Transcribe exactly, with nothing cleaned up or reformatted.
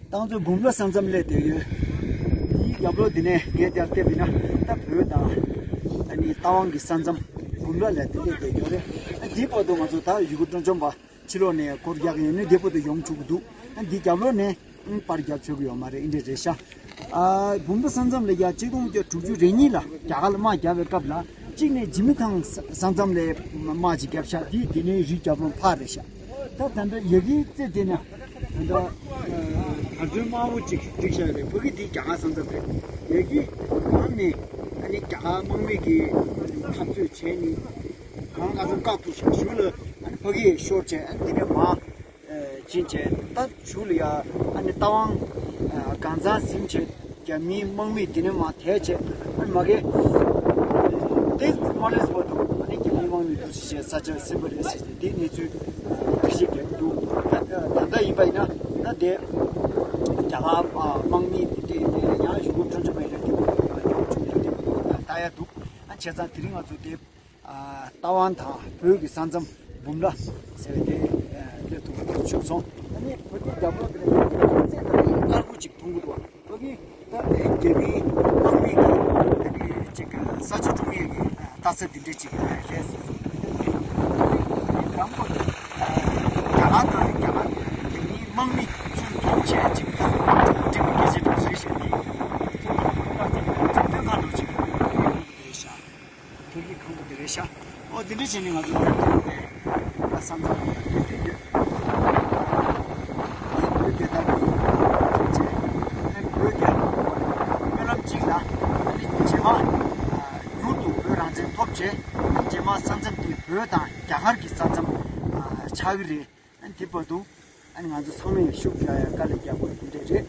ཏང་ཙུའུ་འབུམ་ར་ས་མཚམས་སླེབས་བསྡད་ཡོད། འདིའི་རྒྱབ་ལོགས་འདི་ནས་ངས་དེར་བལྟས་པ་ཡིན་ན་ད་བོད་དང་ཨ་ནི་རྟ་དབང་གི་ས་མཚམས་འབུམ་ར་ལ་དེ་སླེབས་བསྡད་ཡོད་རེད། ཨ་འདིའི་བར་དུ་ང་ཚོ་ད་ཡུ་གུར་སྤྲང་འཇོམས་པ་ཕྱི་ལོགས་ནས་སྐོར་རྒྱག་གི་ཡོད་ནི་འདིའི་བར་དུ་ཡོང་ཆོག་གི་འདུག་ཨ་འདིའི་རྒྱབ་ལོགས་ནས་ཨང་པར་རྒྱག་ཆོག་གི་ཡོད་མ་རེད། ཨིན་འདྲ་རེད་ཤག་ཨ་འབུམ་ར་ས་མཚམས་ལ་ཡ་གཅིག་སྟོང་དགུ་བརྒྱ་དྲུག་ཅུ་རེ་གཉིས་ལ་རྒྱ་གར་ལ་དམག་བརྒྱབ་པའི་སྐབས་ལ་གཅིག་ནས་འཇིགས་མེད་ཐང་ས་མཚམས་ལ་དམག་ཅིག་བརྒྱབ་ཤག་འདི་དེ་ནས་རི་རྒྱབ་ལོགས་ཕར་རེད་ཤག་ད་ད་ལྟ་ཡ་གིའི་རྩེ་དེ་ན་ད་ལྟ་གར་ཚོན་དམར་པོ་ཅིག་བསྒྲིགས་བཞག་ཡོད་རེད། ཕ་གི་འདི་རྒྱ་གར་ས་མཚམས་རེད། ཡ་གི་གང་ནས་ཨ་ནི་རྒྱ་གར་དམག་མི་གིས་འཐབ་རྩོད་བྱས་ནས་གང་ག་ཚོད་བཀག་ཐུབ་ཤག་གཞུག་ལ་ཨ་ནི་ཕ་གིས་ཤོར་བྱས་ཨ་ནི་འདི་ནས་མར་ཕྱིན་བྱས་ད་གཞུག་ལ་ཡ་ཨ་ནི་རྟ་དབང་གང་ཚང་ཟིན་བྱས། རྒྱ་མིའི་དམག་མི་དེ་ནས་མར་དེད་བྱས་ཨ་ནི་མ་གི་དེ་མ་ལས་བར་དུ་ཨ་ནི་རྒྱ་མིའི་དམག་མི་འདུག་ཟེར་བྱས་ས་ཆ་ཟིན་པ་རེད་ཟེར་ཏེ་དེ་གནས་ཚུལ་འགྲེལ་བཤད་རྒྱག་གི་འདུག་ད་ད་ལྟ་ཡིན་པ་ཡིན་ན་ད་དེ་རྒྱ་གར་དམག་མི་དེ་དེ་ཡང་ཡུ་གུར་སྤྲང་འཇོམས་པ་ཡིན་ན་དེ་ཡང་ཡོང་ཆོག་གི་འདུག་ད་ལྟ་ཡ་འདུག་ཨ་བྱས་ཙང་དེ་རིང་ང་ཚོ་དེ། ཨ་རྟ་དབང་དང་བོད་ཀྱི་ས་མཚམས་འབུམ་ར་ཟེར་བའི་དེ་ཨ་སླེབས་ཐུབ་པ་དེ་བྱུང་སོང་། ཨ་ནི་བོད་དེ་རྒྱབ་ལོགས་དེ་ནས་རྩེ་དང་དཀར་པོ་ཅིག་མཐོང་གི་འདུག་ཨ་ཕ་གི་ད་རྒྱ་མིའི་དམག་མི་གི་ཨ་ནི་ཅིག་ས་ཆ་སྲུང་ཡས་ཀྱི་རྟ་ས་འདི་འདྲས་ཅིག་རེད་ཟེར། རྒྱ་གར་དང་རྒྱ་གར་རྒྱ་མིའི་དམག་མི་ཚུར་འཐོབ་བྱས་ཅིག་ད་ཀྲིག་སྐད་ཆ་འདྲ་ཞིག་བཤད་དེ་ཚོ་རྟ་ས་འདི་འདྲས་མཐོང་གི་འདུག་ཟེར་ཤག་ཕ་གི་ཁང་པ་དེ་རེད་ཤག་ཨོ་དེ་འདྲ་བྱས་ནས་ང་ཚོ་ཕར་ཐོན་ཏེ་ད་ས་མཚམས་ལ་ཡར་ཐོན་ཏེ་ཡོད། ཨ་ནི་བོད་དེ་དག་གི་ཐོན་བྱས་ཨ་ནི་བོད་རྒྱལ་ཁབ་སྐོར་ལ་སྨོན་ལམ་གཅིག་ལ་ཨ་ནི་རྗེས་མ་མྱུར་དུ་བོད་རང་བཙན་ཐོབ་བྱས་ཨ་ནི་རྗེས་མ་ས་མཚམས་དེ་བོད་དང་རྒྱ་གར་གྱི་ས་མཚམས་ཆགས་ཀྱི་རེད། ཨ་ནི་དེ་བར་དུ་ཨ་ནི་ང་ཚོ་ཚང་མས་ཤུགས་རྒྱག་ཡ་དཀའ་ལས་རྒྱག་དགོས་དེ་འདྲས་རེད།